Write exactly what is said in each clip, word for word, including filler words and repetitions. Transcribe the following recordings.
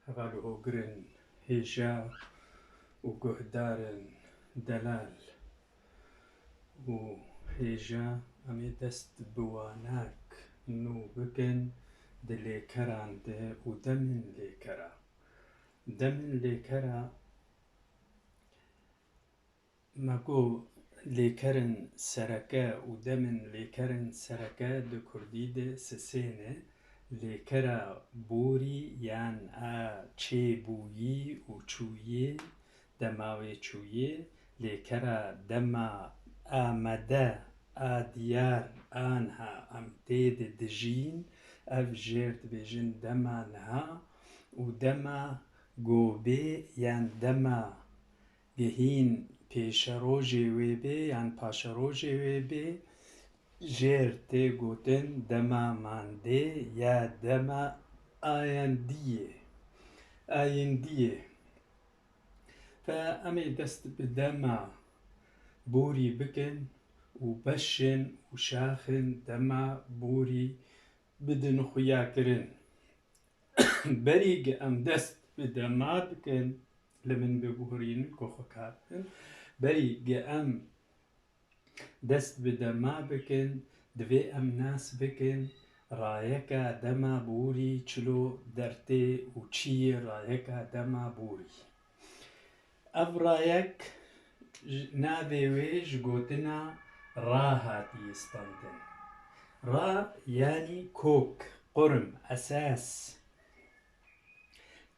Heval û hogirên hêja û guhdarên delal û hêja, em ê dest bi wanak nû bikin di lêkeran de û demên lêkera. Demên lêkera Me got, lêkerên sereke û demên lêkerên sereke di kurdî de sisê ne, lêkera borî yan a çêbûyî û çûyî, dema wê çûyî, lêkera dema amade, a diyar, anha em tê de dijîn, ev jêr dibêjin dema niha û dema gobê yan dema gihîn pêşerojê wê bê yan paşerojê wê bê, jêr tê gotin dema mandê ya dema ayendiyê, ayendiyê. Fe em ê dest bi dema borî bikin û beşên û şaxên dema borî bidin xuyakirin. Berî gi em dest bi dema bikin, li min biguhurînin ku xwe kar bikin, berî gi em dest bi dema bikin, divê em nas bikin, rayeka dema borî çilo dertê û çi ye rayeka dema borî. Ev rayek, ji, navê wê ji gotina ra hatiye standin. Ra yanî kok, qurm, esas.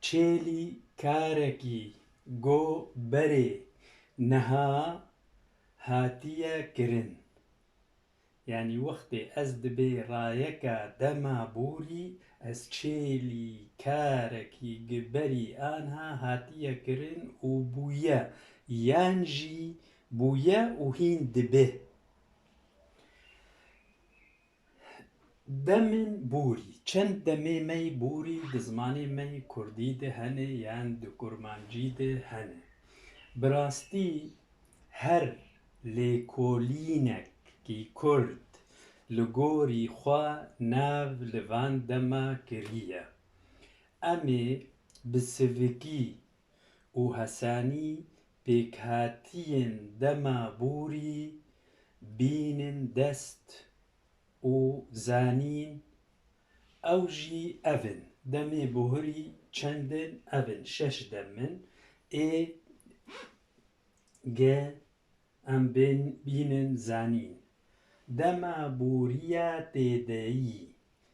Çêlî karekî go berê niha hatiye kirin. Yanî wextê ez dibê rayeka dema borî, ez çêlî karekî gi berî anha hatiye kirin û bûye, yan jî bûye û hîn dibe. Demên borî. Çend demê me yî borî di zimanê me yî kurdî de hene yan di kurmancî de hene. Bi rastî her lêkolînekî kurd li gorî xwe nav li van dema kiriye. Em ê bi sivikî û hesanî pêkhatiyên dema borî bînin dest û zanîn, ew jî ev in. Demê borî çend in? Ev in, şeş dem in. Ê, ge, em bên, bînin zanîn. Dema boriya têdeyî,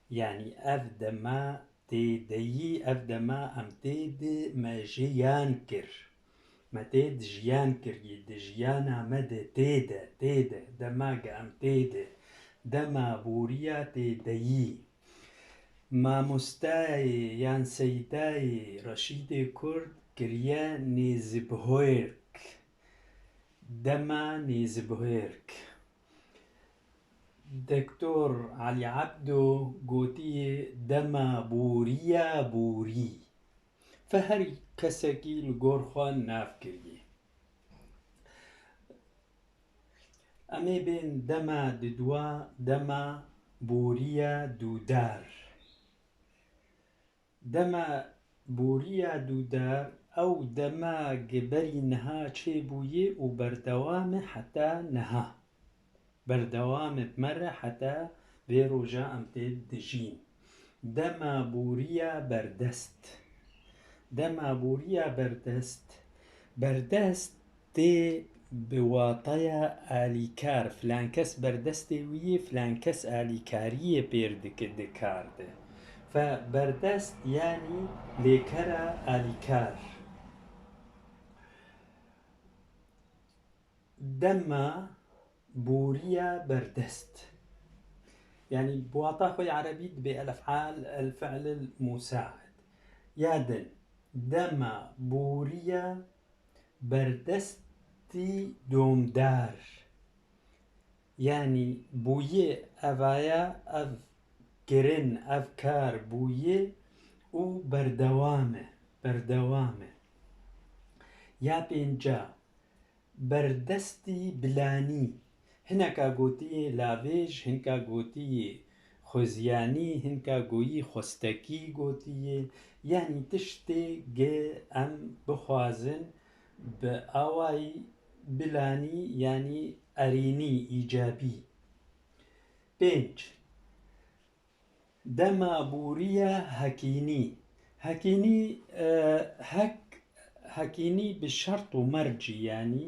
yanî ev dema têdeyî, ev dema em tê de me jiyan kir. Me tê de jiyan kirî, di jiyana me de tê de, tê de, dema ge em tê de, dema boriya têdeyî. Mamostayê yan Seydayê Reşîdê Kurd kiriye nêzibhoyerk. Dema nêzibhoyerk. Doktor Elî Ebdo gotiye dema boriya borî. Fe her kesekî li gor xwe nav kiriye. Em ê bên dema didwa, dema boriya dûdar. Dema boriya dûdar, ew dema gi berî niha çêbûyê û berdewam e heta niha. Berdewam e bi me re heta vê roja em tê dijîn. Dema boriya berdest. Dema boriya berdest. Berdest tê bi wataya alîkar. Filan kes berdestê wî yê, filan kes alîkariyê pêr dike di kar de. Fe berdest yanî lêkera alîkar. Dema boriya berdest. Yanî bi wata xwe ya erebî dibê el-ef'al, el-fi'l el-musaid. Ya din, dema boriya berdestî domdar. Yanî bûye evaya, ev kirin, ev kar bûye û berdewam e, berdewam e. Ya pênca, berdestî bilanî. Hineka gotiyê lavêj, hinka gotiyê xweziyanî, hinka goyî xwestekî gotiye, yanî tiştê ge em bixwazin bi awayî bilanî, yanî erênî, îcabî. Pênc. Dema bûriya hekînî. Hekînî, e, hek, hekînî bi şert û mercî, yanî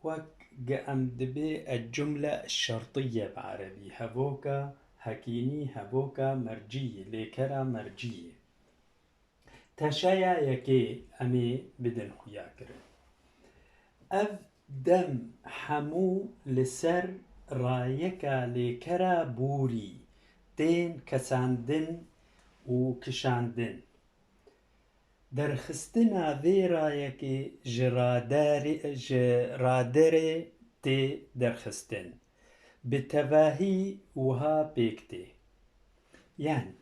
wek ge em dibê el-cumle şertiye bi erebî. Hevoka hekînî, hevoka mercî, lêkera mercî. Teşeya yekê em ê bidin xuya kirin. Ev dem hemû li ser rayeka lêkera bûrî tên kesandin û kişandin. Derxistina vê rayekê ji raderê, ji raderê tê derxistin. Bi tevahî wiha pêk tê. Yanî,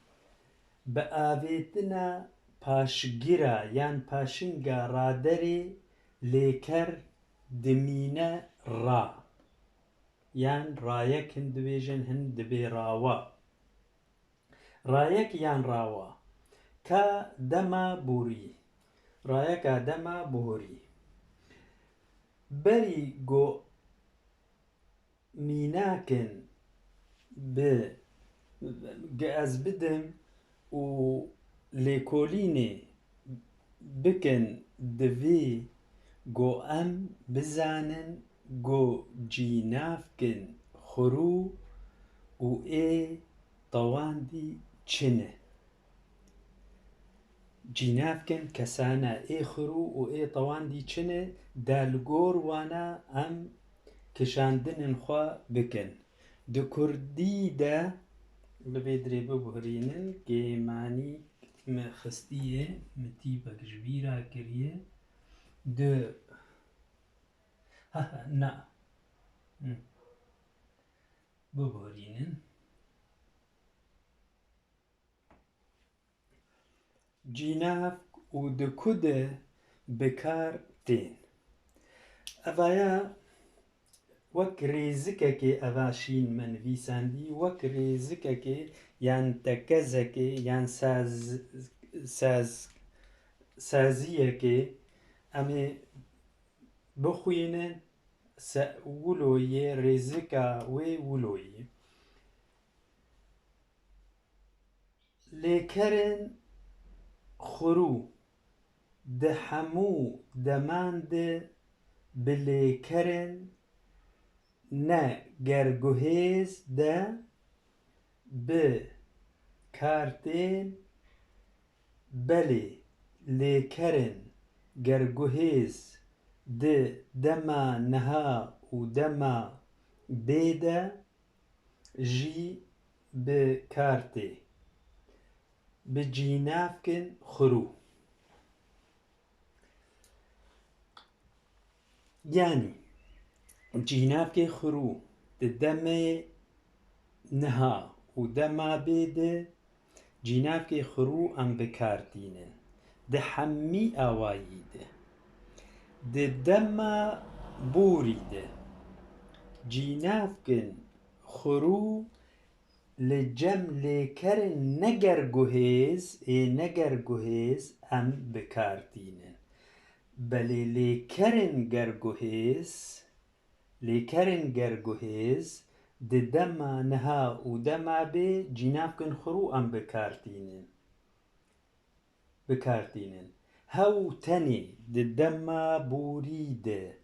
bi avêtina paşgira yan paşinga raderê lêker dimîne ra. Yan rayek hin dibêjin, hin dibê rawa. Rayek yan rawa. Ka dema borî. Rayeka dema borî. Berî ku mînakin bi, ge ez bidim û lêkolînê bikin, divê ku em bizanin ku cînavkin xurû û ê tewandî çi ne. Cînavkin kesane ê xurû û ê tewandî çi ne, de li gor wana em kişandinên xwe bikin. Di kurdî de, bi vê dirê bibihurînin, kêmanî me xistiye, min tîpek ji bîra kiriye. Di, ha, ha, na. Hı. Bibihurînin. Cînavk û di ku de bi kar tên. Evaya wek rêzikekê eva şîn me nivîsandî, wek rêzikekê yan tekezekê yan saz, saz, saziyekê em ê bixwînin, se, wilo yê, rêzika wê wilo yê. Lêkerên xurû di hemû deman de bi lêkerên ne gerguhêz de bi kar tên, belê lêkerên gerguhêz di dema niha û dema bê de jî bi kar tê. Bi cînavkin xurû. Yanî, cînavkê xurû di demê niha û dema bê de cînavkê xurû em bi kar tînin. Di hemî awayî de. Di dema borî de cînavkin xurû li cem lêkerên negerguhêz, ê negerguhêz em bi kar tînin. Belê lêkerên gerguhêz, lêkerên gerguhêz di dema niha û dema bê cînavkin xurû em bi kar tînin. Bi kar tînin. Hew tenê di dema borî de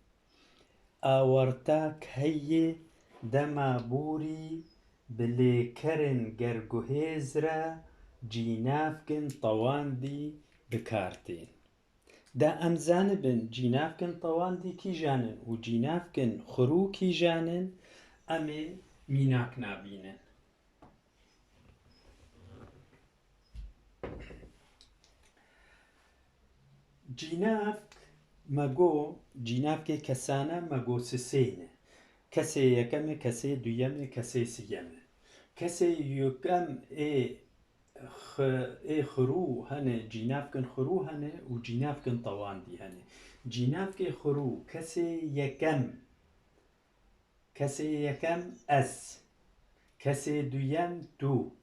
awertak heye, dema borî bi lêkerên gerguhêz re cînavkin tewandî bi kar tên. De em zanibin cînavkin tewandî kîjan in û cînavkin xurû kîjan in, em ê mînak nabînin. Cînavk me got, cînavkê kesane me got sisê ne. Kesê yekem e, kesê duyem e, kesê siyem e. Kesê yekem ê xi-, ê xirû hene, cînavkin xirû hene û cînavkin tewandî hene. Cînavkê xirû, kesê yekem, kesê yekem ez. Kesê duyem tu.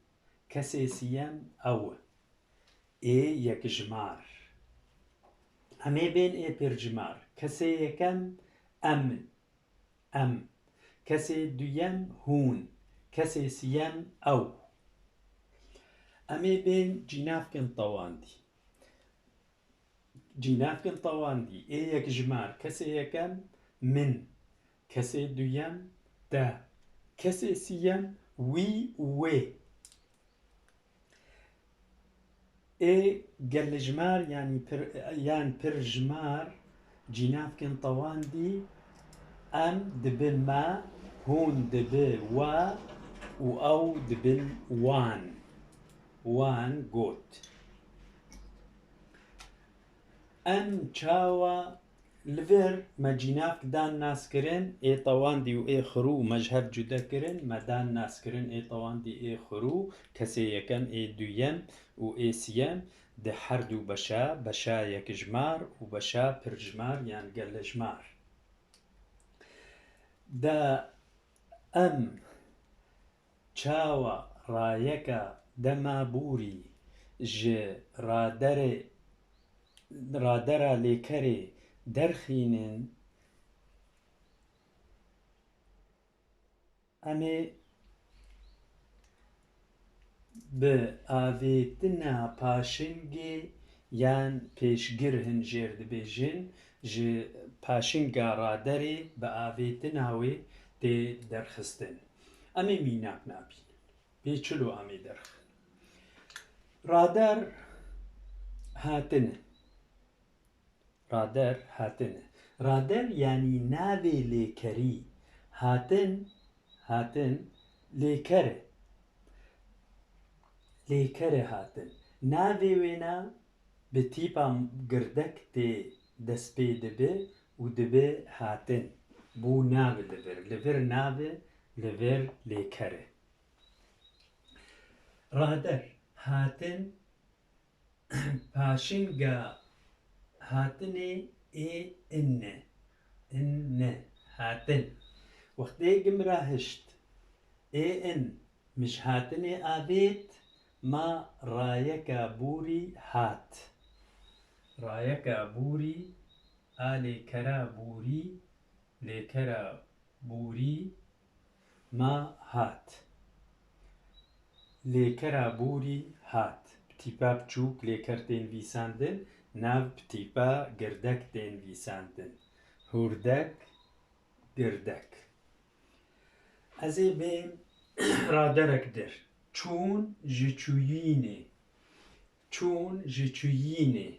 Kesê siyem ew. Ê yekjimar. Em ê bên ê pêrcimar. Kesê yekem em in. Em. Kesê duyem hûn. Kesê siyem ew. Em ê bên cînavkên tewandî. Cînavkên tewandî, ê yekjimar, kesê yekem min, kesê duyem te, kesê siyem wî û wê. Ê geljimar, yanî pir, yan pirjimar, cînavkên tewandî, em dibi me, hûn dibi we û ew dibin wan. Wan got. Em çawa li vir me cînavk dan naskirin, ê tewandî û ê xirû me ji hev cude kirin, me dan naskirin, ê tewandî, ê xirû, kesê yekem, ê duyem û ê siyem, di her du beşa, beşa yekjimar û beşa pirjimar yan geljimar. De em çawa rayeka dema borî ji raderê, radera lêkerê derxînin, em ê bi avêtina paşingê yan pêşgir hin jêr dibêjin, ji paşinga raderê bi avêtina wê tê derxistin. Em ê mînak nabînin. Pê çilo em ê derxin. Rader hatine. Rader hatine. Rader yanî navê lêkerî. Hatin, hatin, lêker e. Lêker e hatin. Navê wêna bi tîpa girdek tê destpê dibe û dibe hatin. Bû nav li vir. Li vir nav e, li vir lêker e. Rader, hatin, paşinga hatinê ê inne. Inne, hatin. Wextê gim rahişt, ê in, min ji hatinê avêt, ma rayeka borî hat. Rayeka borî, a lêkera borî, lêkera borî, ma hat. Lêkera borî hat. Bi tîpa biçûk lêker tê nivîsandin, nav bi tîpa girdek tê nivîsandin. Hûrdek, girdek. Ez ê bêm raderek dir. Çûn ji çûyînê. Çûn ji çûyînê.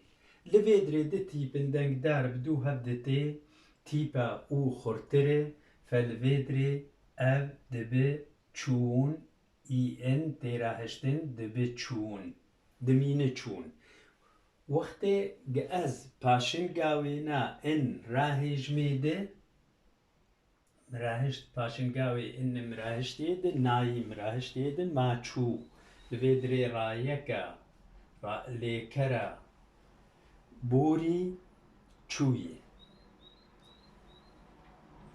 Li vê dirê di tîpin dengdar bi dû hev ditê, tîpa û xurtir e, fe li vê dirê ev dibi çûn, î in tê rahiştin, dibi çûn. Dimîni çûn. Wextê gi ez paşinga wêna in rahêjmê di, mirahişt, paşinga wê in mirahiştiyê di, nayî mirahiştiyê di, ma çû. Li vê dirê rayeke, ra-, lêkera borî çûyî.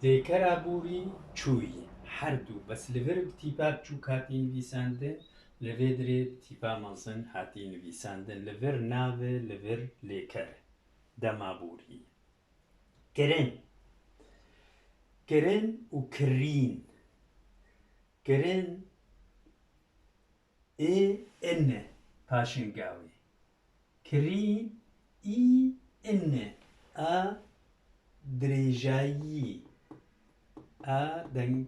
Lêkera borî çûyî. Her du. Bes li vir bi tîpa biçûk hatî nivîsandin, li vê dirê bi tîpa mezin hatî nivîsandin. Li vir nav e, li vir lêker e. Dema borî. Kirin. Kirin û kirîn. Kirin ê inne paşinga wê. Kirîn î inne. A dirêjayî. A deng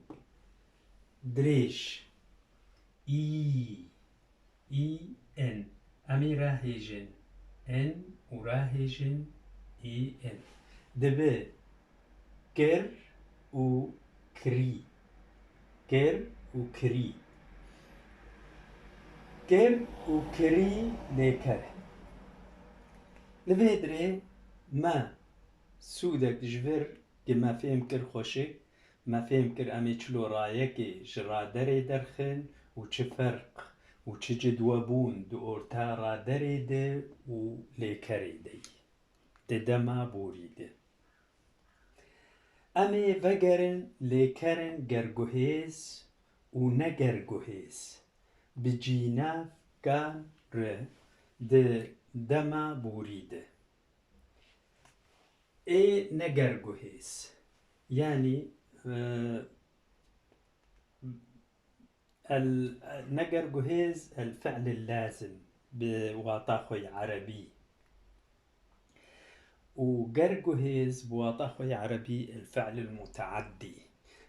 dirêj. Î. Î, in. Em ê rahêjin. In û rahêjin, î, in. Dibe kir û kirî. Kir û kirî. Kir û kirî lêker. Li vê dirê me sûdek ji vir ki me fêm kir xweşik, me fêm kir em ê çilo rayekê ji raderê derxin û çi ferq û çi cidwebûn di orta raderê de û lêkerê de ye, di dema borî de. Em ê vegerin lêkerin gerguhêz û negerguhêz bi cînavkan re di dema borî de. Ê negerguhêz, yanî, e, el, negerguhêz el fi'l lazim bi wata xwe yê erebî. وقرقهز بواطة خوي عربي الفعل المتعدي.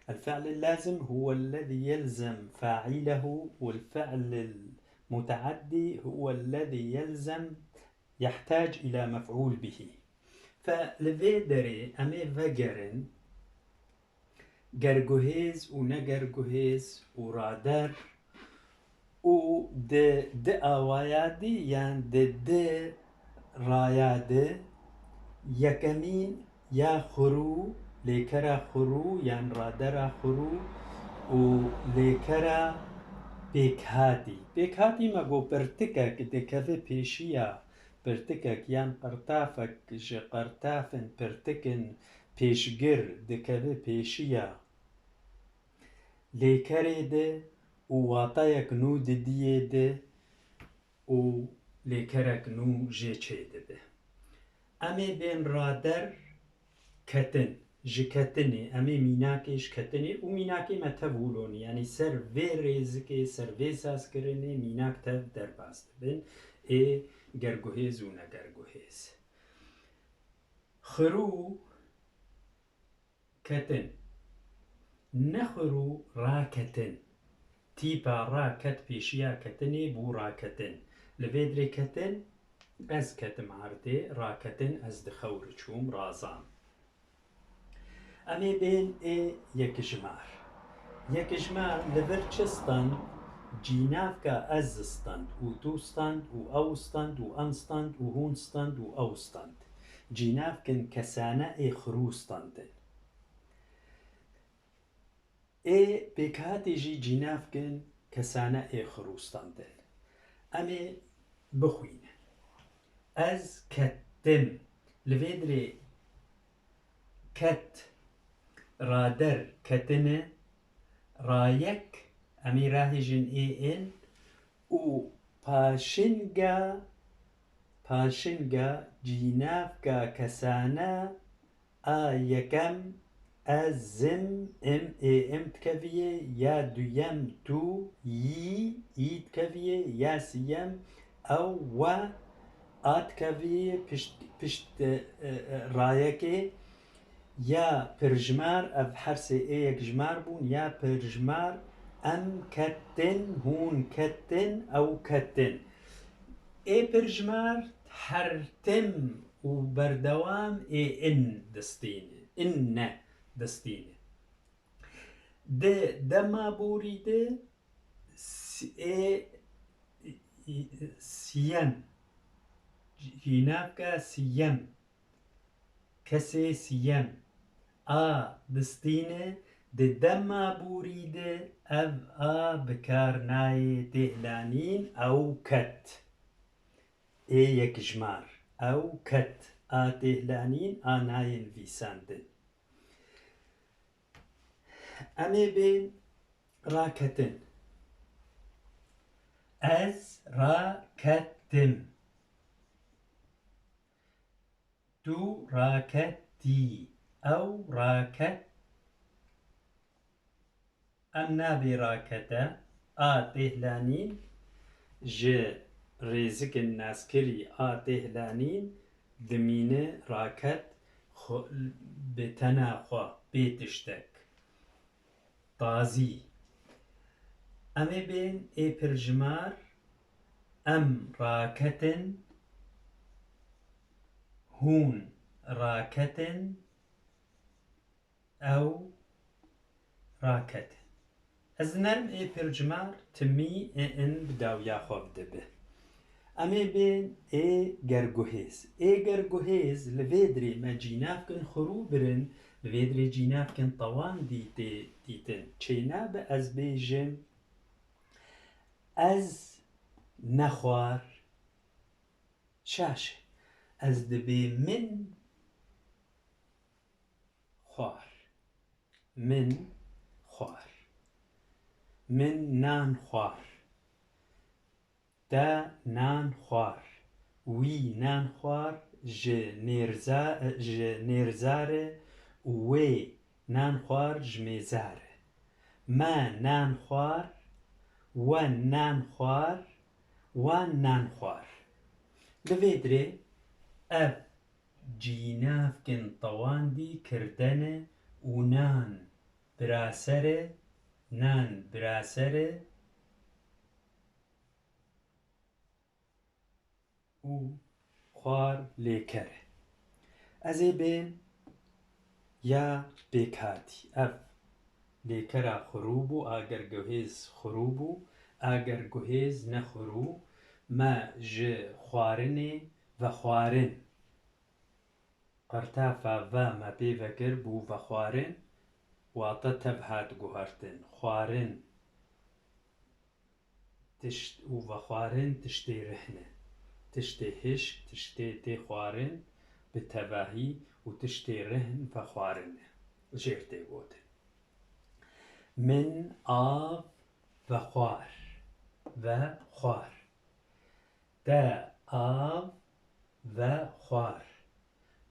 الفعل اللازم هو الذي يلزم فاعله، والفعل المتعدي هو الذي يلزم، يحتاج إلى مفعول به. فلفي دري أمي فقرن، gerguhêz û negerguhêz û rader û di, di awaya dî yan di, di raya de yekemîn ya xurû, lêkera xurû yan radera xurû û lêkera pêkhatî. Pêkhatî me got pirtikek dikeve pêşiya pirtikek yan qertafek ji qertafên pirtikên pêşgir dikeve pêşiya lêkerê de û watayek nû didiyê de û lêkerek nû jê çêdibe. Em ê bên rader ketin, ji ketinê, em ê mînakê ji ketinê û mînakê me tev wilo nî, yanî ser vê rêzikê, ser vê sazkirinê mînak tev derbas dibin, ê gerguhêz û negerguhêz. Xirû ketin. Nexirû raketin. Tîpa ra ket pêşiya ketinê bû raketin. Li vê dirê ketin, ez ketim erdê, raketin, ez di xewr çûm, razam. Em ê bên ê yekjimar. Yekjimar li vir çi stand? Cînavka ez stand û tu stand û ew stand û em stand û hûn stand û ew stand. Cînavkin kesane ê xirû standin. Ê pêkhatî jî cînavkin kesane ê xirû standin. Em ê bixwînin. Ez ketim. Li vê dirê ket, rader ketine, rayek, em ê rahêjin ê in û paşinga, paşinga cînavka kesane a yekem, ez, zim, im, ê, im dikeviyê, ya duyem, tu, yî, î dikeviyê, ya siyem, ew, we, a dikeviyê pişt, pişt, e, e, e, rayekê, ya pirjimar, ev her sê ê yekjimar bûn, ya pirjimar, em ketin, hûn ketin, ew ketin. Ê pirjimar her tim û berdewam ê in distîne, inne distîne. Di dema borî de s-, ê, siyem, cînavka siyem, kesê siyem a distîne, di dema borî de ev a bi kar nayê têhlanîn ew ket. Ê yekjimar, ew ket, a têhlanîn a nayê nivîsandin. Em ê bên raketin. Ez raketim. Tu raketî. Ew raket. Em nabê rakete, a têhlanîn, ji rêzikin naskirî a têhlanîn dimîne raket, xwe, bi tena xwe, bê tiştek. Tazî. Em ê bên ê pirjimar, em raketin, hûn raketin, ew raket. Ez dinerim ê pircimar timî ê in bi dawiya xwe dibe. Em ê bên ê gerguhêz. Ê gerguhêz li vê dirê me cînavkin xurû birin, li vê dirê cînavkin tawan dîtê, dîtin. Çênabe ez bêjim, ez nexwar. Şaş e. Ez dibê min xwar. Min xwar. Min nan xwar. Te nan xwar. Wî nan xwar ji nêrza-, ji nêrzar e û wê nan xwar ji mêzar e. Me nan xwar, we nan xwar, wan nan xwar. Li vê dirê ev cînavkin tewandî kirdene û nan biraser e, nan biraser e û xwar lêker e. Ez ê bên ya pêkhatî. Ev lêkera xurû bû, ager guhêz xurû bû, ager guhêz nexurû, me ji xwarinê vexwarin. Qertafa ve me pê vekir bû vexwarin, wate tev hat guhertin. Xwarin. Tişt û vexwarin tiştê rihn e. Tiştê hişk, tiştê tê xwarin bi tevahî û tiştê rihn vexwarin e. Jêr tê gotin. Min av vexwar. Vexwar. Te av vexwar.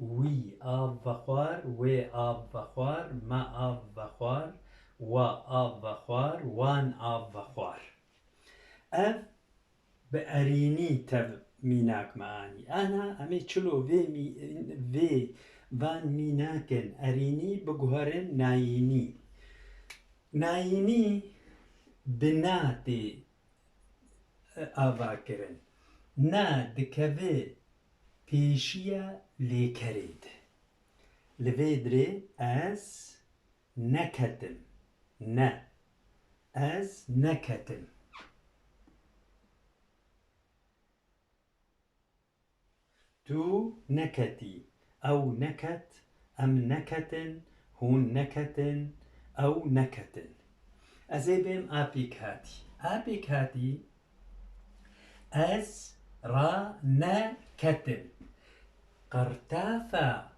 Wî av vexwar, wê av vexwar, me av vexwar, we av vexwar, wan av vexwar. Ev bi erînî tev mînak me anî. Ana em ê çilo vê mî-, vê van mînakin erînî biguherin nayînî. Nayînî bi na tê avakirin. Na dikeve pêşiya lêkerê de. Li vê dirê ez neketim. Ne. Ez neketim. Tu neketî, ew neket, em neketin, hûn neketin, ew neketin. Ez ê bêm a pêkhatî. A pêkhatî, ez raneketim. Qertafa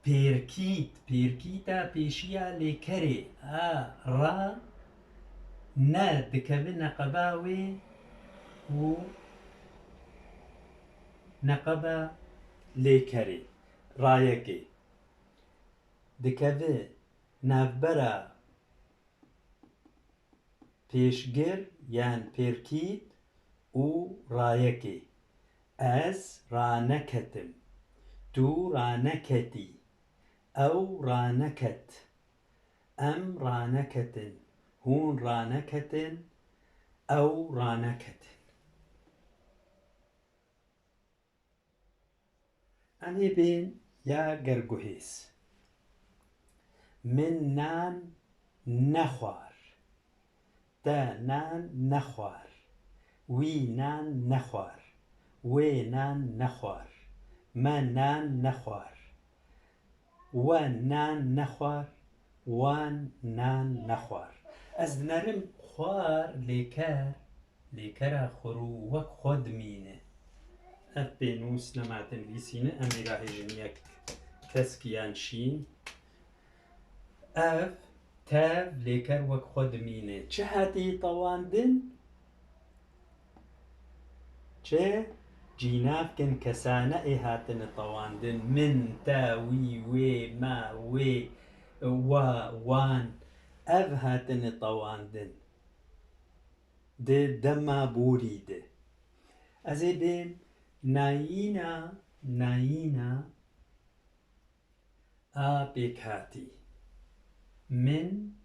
Pêrkît, pêrkîta pêşiya lêkerê, a, ra, ne dikeve neqeba wê û neqeba lêkerê, rayekê. Dikeve navbera pêşgir yan pêrkît û rayekê. Ez raneketim. Tu raneketî. Ew raneket. Em raneketin. Hûn raneketin. Ew raneketin. Em ê bên ya gerguhêz. Min nan nexwar. Te nan nexwar. Wî nan nexwar. Wê nan nexwar. Me nan nexwar. We nan nexwar, wan nan nexwar. Ez dinerim xwar, lêker, lêkera xurû wek xwe dimîne. Ev pênûs nema te nivîsîne, em ê rahêjin yek kesk yan şîn. Ev tev lêker wek xwe dimîne. Çi hatî tewandin? Çi? Cînavkin kesane ê hatine tewandin. Min, te, wî, wê, me, wê, we, wan. Ev hatine tewandin. Di dema borî de. Ez ê bêm nayîna, nayîna a pêkhatî. Min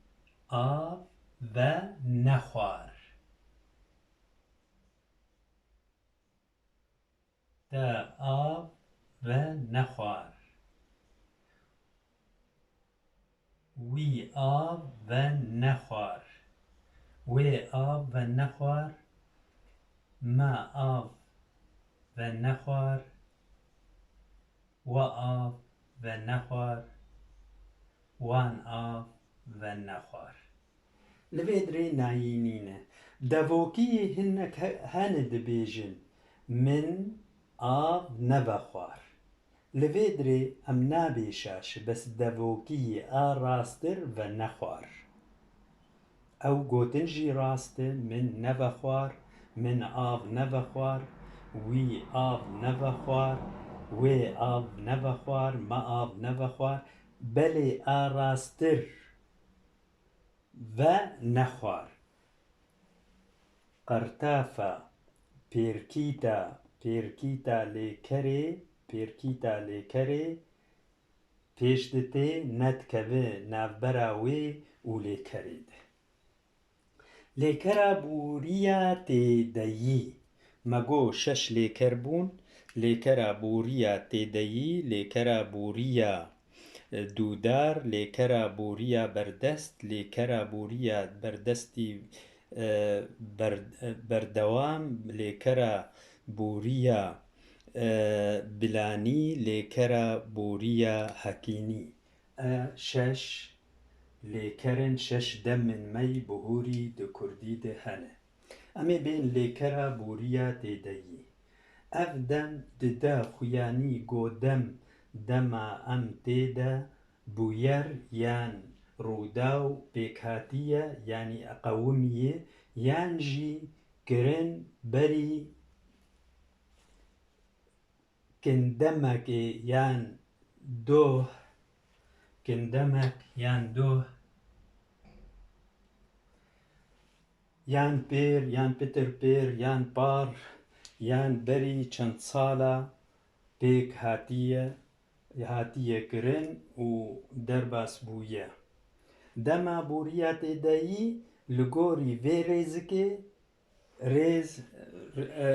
av venexwar. Te av venexwar. Wî av venexwar. Wê av venexwar. Me av venexwar. We av venexwar. Wan av venexwar. Li vê dirê nayînî ne. Devokiyê hinek he-, hene dibêjin, min av nevexwar. Li vê dirê em nabê şaş, bes devokiyê a rastir venexwar. Ew gotin jî rast e, min nevexwar, min av nevexwar, wî av nevexwar, wê av nevexwar, me av nevexwar, belê a rasttir ve nexwar. Qertafa, pêrkîta, pêrkîta lêkerê, pêrkîta lêkerê, pêş di tê, nedikeve navbera wê û lêkerê de. Lêkera bûriya têdeyî. Me got şeş lêker bûn. Lêkera bûriya têdeyî, lêkera bûriya, e, dûdar, lêkera bûriya berdest, lêkera bûriya berdestî, e, ber-, e, berdewam, lêkera bûriya, e, bilanî, lêkera bûriya hekînî. E, şeş lêkerin, şeş demên me yî bihûrî di kurdî de hene. Em ê bên lêkera bûriya têdeyî. Ev dem dide xuyanî go dem, dema em tê de bûyer yan rûdaw pêkhatiye, yanî qewimiye, yan jî kirin berî kindemek ê yan doh, kindemek yan doh, yan pêr, yan pitir pêr, yan par, yan berî çend sala pêk hatiye, hatiye kirin û derbas bûye. Dema bûriya têdeyî li gorî vê rêzikê, rêz, e, e,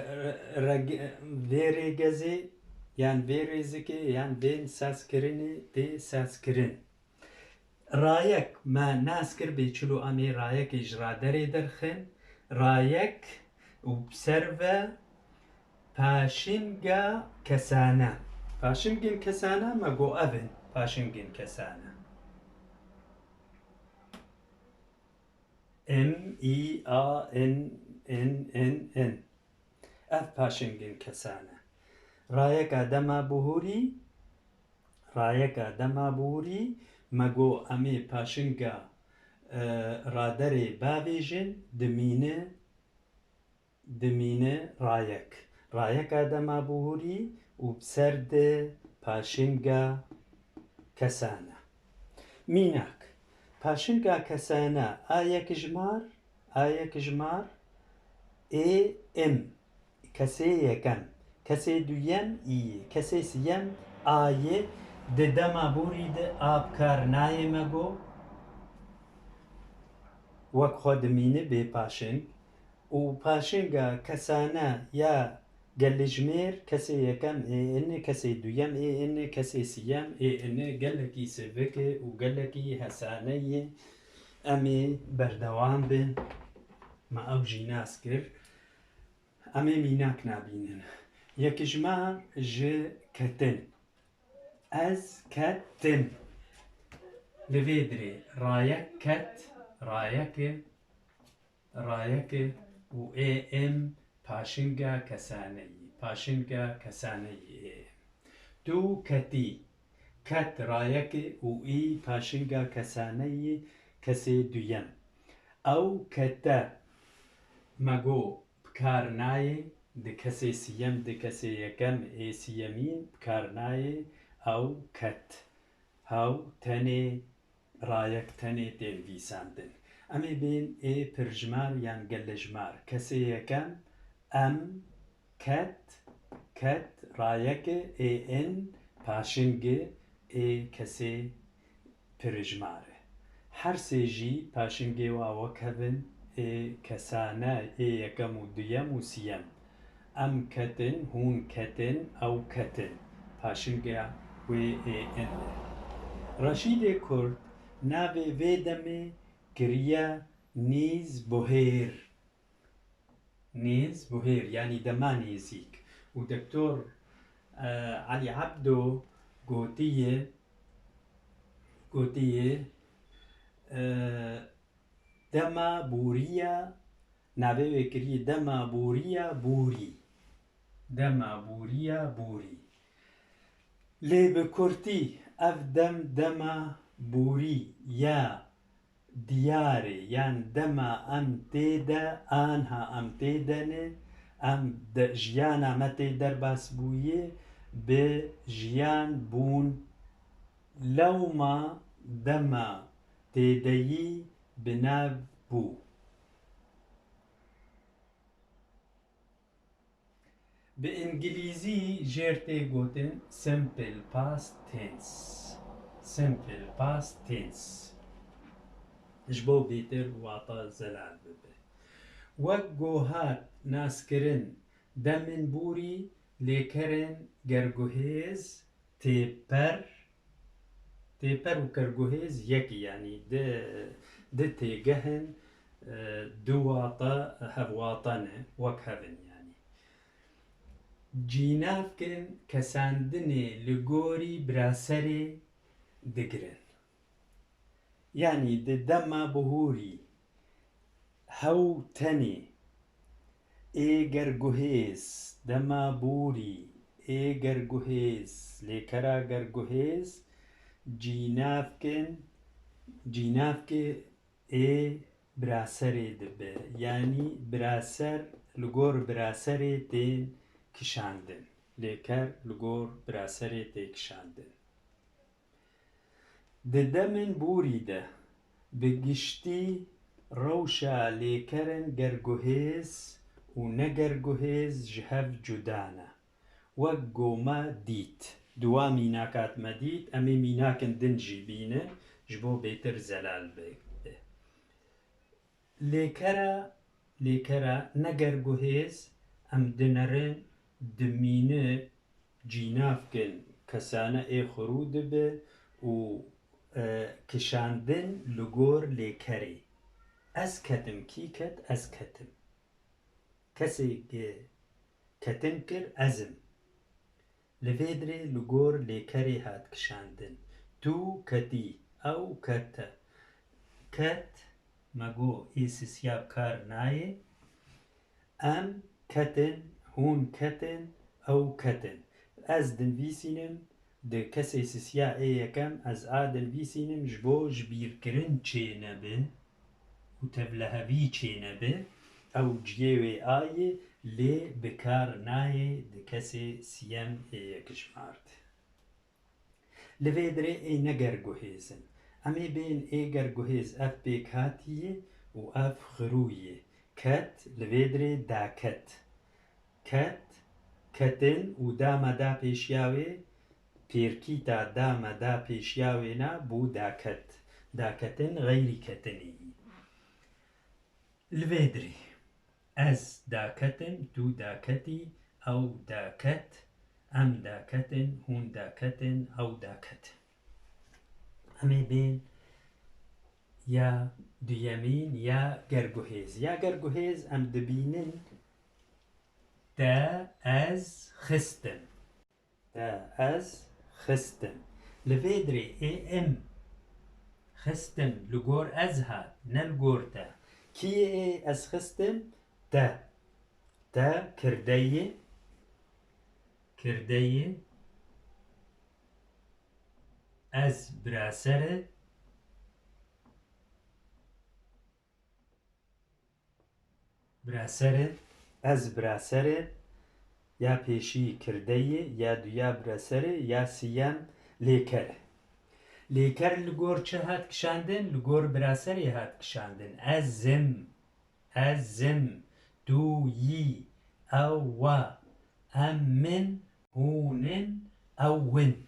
reg-, vê rêgezê yan vê rêzikê yan vên sazkirinê tê sazkirin. Rayek me nas kir bê çilo em ê rayekê ji raderê derxin. Rayek û bi ser ve paşinga kesane. Paşingên kesane me got ev in. Paşingên kesane. M, I, A, N, N, N, N. Ev paşingên kesane. Rayeka dema bihurî, rayeka dema bihurî, me got em ê paşinga, e, raderê bavêjin, dimîne, dimîne rayek. Rayeka dema bihurî û bi ser de paşinga kesane. Mînak, paşinga kesane a yekjimar, a yekjimar, ê, im, kesê yekem, kesê duyem, î, kesê siyem, a yê, di dema bûrî de a bi kar nayê me got, wek xwe dimîne bê paşing. Û paşinga kesane ya geljimêr, kesê yekem ê in, kesê duyem ê in, kesê siyem ê in, gelekî sivik e û gelekî hesane ye. Em ê berdewam bin. Me ew jî nas kir. Em ê mînak nabînin. Yekjimar ji ketin. Ez ketim. Li vê dirê rayek ket, rayek e, rayek e û ê em paşinga kesaneyî, paşinga kesaneyî ê em. Tu ketî, ket rayek e û î paşinga kesaneyî kesê duyem. Ew kete, me got, bi kar nayê, di kesê siyem, di kesê yekem ê siyemîn bi kar nayê, ew ket. Hew tenê rayek tenê tê nivîsandin. Em ê bên ê pirjimar yan gelejimar. Kesê yekem, em, ket, ket, rayeke ê in, paşinge ê kesê pirijmar e. Her sê jî paşingê wa wek hev in, ê kesane, ê yekem û duyem û siyem. Em ketin, hûn ketin, ew ketin. Paşinga wê ê in e. Reşîdê Kurd navê vê demê kiriye nîz buhêr. Nêz buhêr, yanî dema nêzîk. Û Doktor, e, Elî Ebdo gotiye, gotiye, e, dema bûriya, navê wê kiriye dema bûriya bûrî. Dema bûriya bûrî. Lê bi kurtî ev dem dema bûrî ya diyar e, yan dema em tê de, anha em tê de ne, em de, jiyana me tê derbas bûye, bi jiyan bûn. Lewma dema têdeyî bi nav bû. Bi îngilîzî jêr tê gotin simple past tense. Simple past tense. Ji bo bêtir wata zelal bibe. Wek ku hat naskirin, demên borî lêkerên gerguhêz têper, têper û kerguhêz yek, yanî di, di têgeh in, e, du wata hevwata ne, wek hev in, yanî. Cînavkin kesandinê li gorî biraserê digirin. Yanî di dema bihûrî hew tenê ê gerguhêz, dema borî ê gerguhêz, lêkera gerguhêz, cînavkin, cînavkê ê biraserê dibe. Yanî biraser, li gor biraserê tên kişandin. Lêker li gor biraserê tê kişandin. Di demên borî de bi giştî rewşa lêkerên gerguhêz û negerguhêz ji hev cuda ne. Wek ku me dît, di wa mînakat me dît, em ê mînakin din jî bînin, ji bo bêtir zelal be. Lêkera, lêkera negerguhêz em dinerin, dimîne cînavkin kesane ê xurû dibe û, e, kişandin li gor lêkerê. Ez ketim, kî ket? Ez ketim. Kesê ke ketin kir, ez im. Li vê dirê li gor lêkerê hat kişandin. Tu ketî, ew kete. Ket, me got ê sisiya bi kar nayê. Em ketin, hûn ketin, ew ketin. Ez dinivîsînim, di kesê sisiya ê yekem ez a dinivîsînim ji bo jibîrkirin çênebe û tevlihevî çênebe. Ew cihê wê a ye, lê bi kar nayê di kesê siyem ê yekjimar de. Li vê dirê ê negerguhêz in. Em ê bên ê gerguhêz, ev pêkhatî ye û ev xirû ye. Ket, li vê dirê daket. Ket, ketin û da me da pêşiya wê, pêrkîta da me da pêşiya wê ne bû daket. Daketin xeyrî ketinê yî. Li vê dirê ez daketim, tu daketî, ew daket, em daketin, hûn daketin, ew daket. Em ê bên ya duyemîn ya gerguhêz. Ya gerguhêz em dibînin te, ez xistim. Te ez xistim. Li vê dirê ê em xistim li gor ez hat, ne li gor te. Kî yê ê ez xistim? Te. Te kirdeyê, kirdeyê, ez biraserê, biraserê, ez biraserê, ya pêşî kirdeyê, ya duya biraserê, ya siyem lêker e. Lêker li gor çi hat kişandin? Li gor biraserê hat kişandin. Ez im, ez im, tu yî, ew we, em min, hûn in, ew win.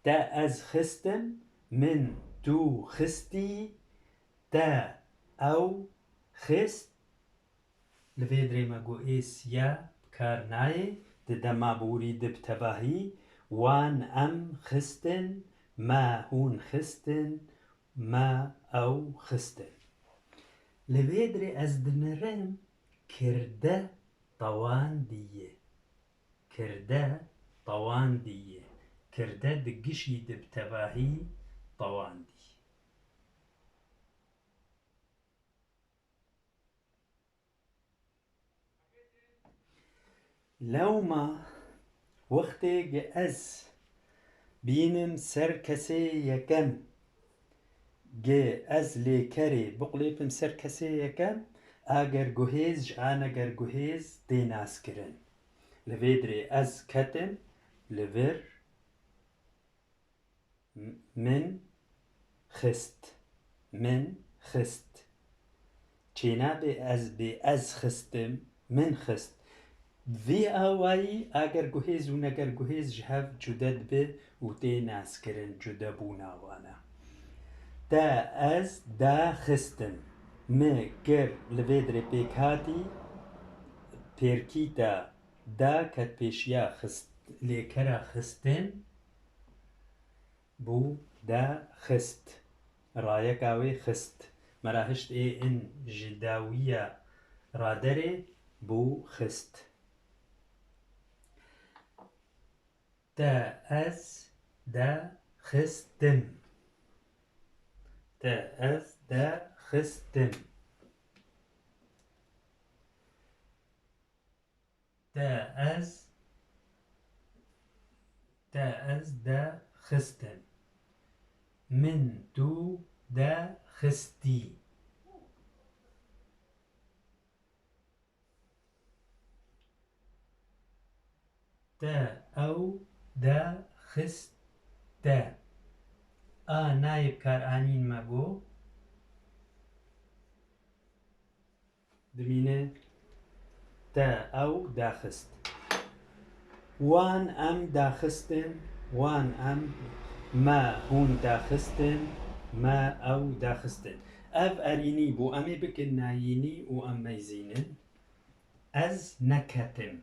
Te ez xistim, min tu xistî, te ew xist. Li vê dirê me got ê siya bi kar nayê, di dema borî de bi tevahî, wan em xistin, me hûn xistin, me ew xistin. Li vê dirê ez dinirim kirde tewandiye. Kirde tewandiye. Kirde di gişî de bi tevahî tewandî. Lewma wextê ge ez bînim ser kesê yekem, G, ez lêkerê biqulêpim ser kesê yekem, agerguhêz ji anegerguhêz tê naskirin. Li vê dirê ez ketim li vir, m-, min xist, min xist. Çênabe ez bê ez xistim, min xist. Vî awayî agerguhêz û negerguhêz ji hev cude dibe û tê naskirin cudebûna wan e. Te ez daxistin. Mi gir li vê dirê pêkhatî pêrkîta da ket pêşiya xist, lêkera xistin. Bû, de, xist. Rayeka wê xist. Me ra hişt ê in ji dawiya raderê bû xist. Te ez de xistim. Te ez de xistim. Te ez, te ez de xistim. Min tu de xistî. Te ew de xiste. A nayê bi kar anîn me got. Dimîne te ew daxist. Wan em daxistin, wan em, me hûn daxistin, me ew daxistin. Ev erînî bû, em ê bikin nayînî û em meyzînin. Ez neketim.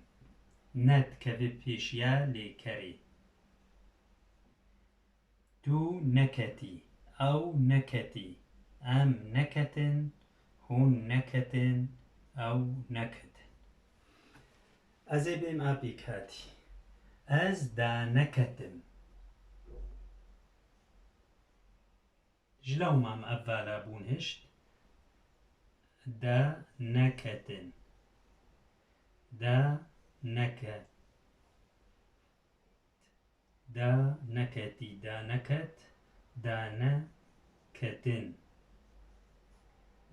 Ne dikeve pêşiya lêkerê. Tu neketî, ew neketî, em neketin, hûn neketin, ew neketin. Ez ê bêm a pêkhatî. Ez daneketim. Ji lewma em ev vala bûn hişt. Da neketin. Da neket. Da neketî, da neket, da neketin.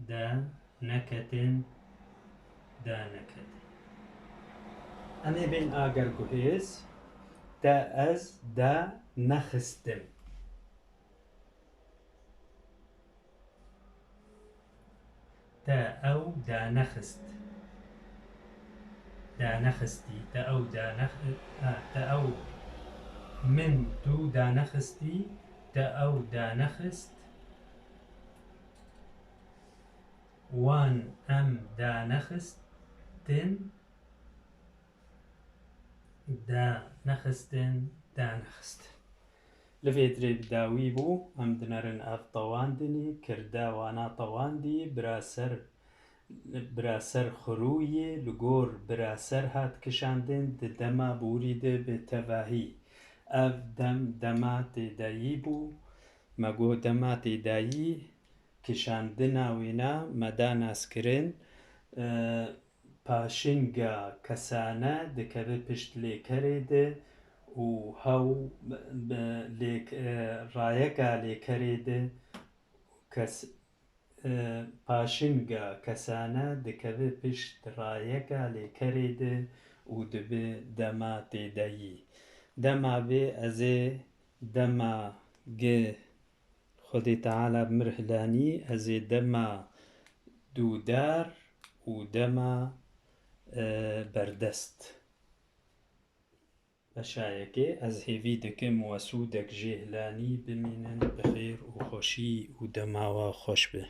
Da neketin, da neketin. Em ê bên agerguhêz. Te ez da nexistim. Te ew danexist. Danexistî. Te ew danex-, ha, te ew, min tu danexistî, te ew danexist. Wan em danexistin. Da nexistin, da nexistin. Li vê dirê bi dawî bû, em dinerin ev tewandinî, kirda wana tewandî, bira ser, bira ser xirûyê, li gor bira ser hat kişandin, di dema borî de bi tevahî. Ev dem, dema têdayî bû, me got dema têdayî, kişandina wêna me da naskirin, e, paşinga kesane dikeve pişt lêkerê de û hew bi lêk-, e, rayeka lêkerê de kes-, e, paşinga kesane dikeve pişt rayeka lêkerê de û dibe dema têdayî. Dema vê ez ê dema gi Xwedê Teala bi mir hilanî, ez ê dema dûdar û dema, e, berdest. Beşa yekê, ez hêvî dikim we sûdek jê hilanî, bimînin bi xêr û xweşî û dema we xweş be.